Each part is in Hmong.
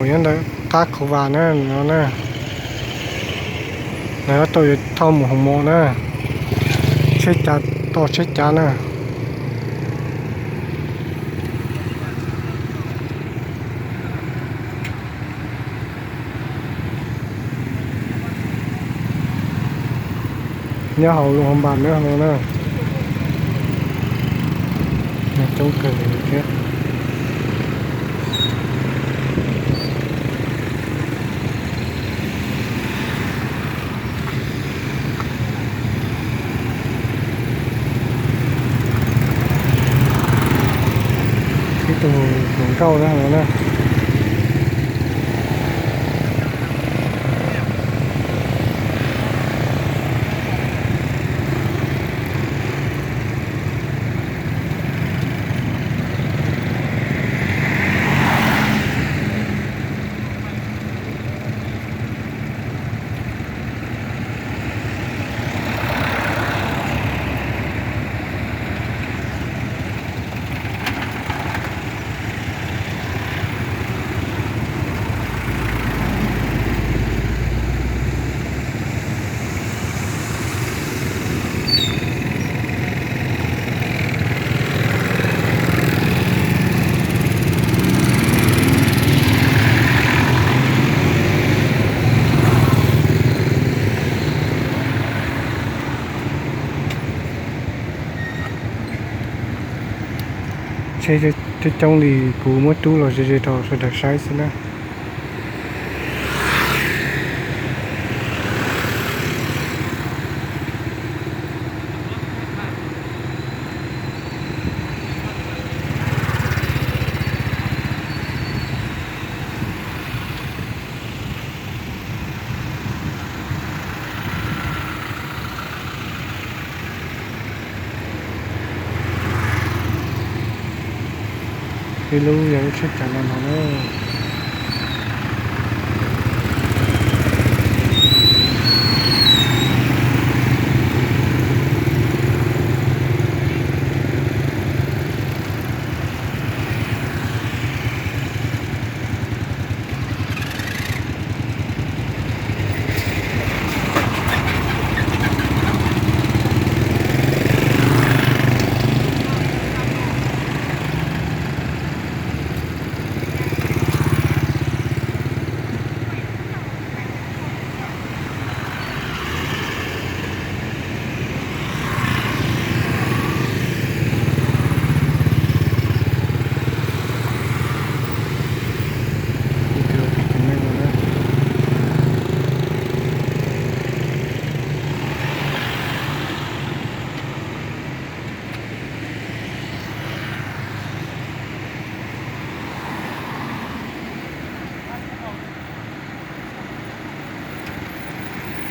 Nyob ntawm qab Khuv Vas na no na. Nws ob tau yuav thauj mus Hoos Mos na. Tsheb cav, tau tsheb cav na. Nyob hauv Luam Phas Npas na no na. Neeg coob kawg li thiab. Ib tug hluas nkauj na no na. Tsheb coob coob li, kuv muab rub los ze ze rau sawv daws saib xwb na. Ib lub yog lub tsheb cav no no na.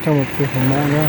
Coj mus pw Hoos Mos na.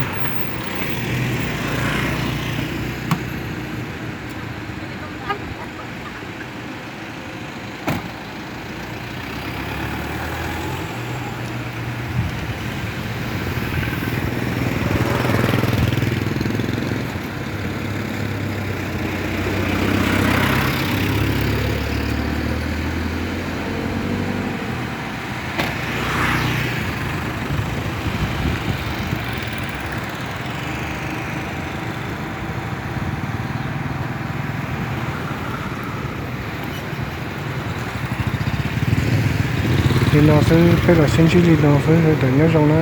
Li no xwb, peb los sib ntsib li no xwb, sawv daws nyob zoo na.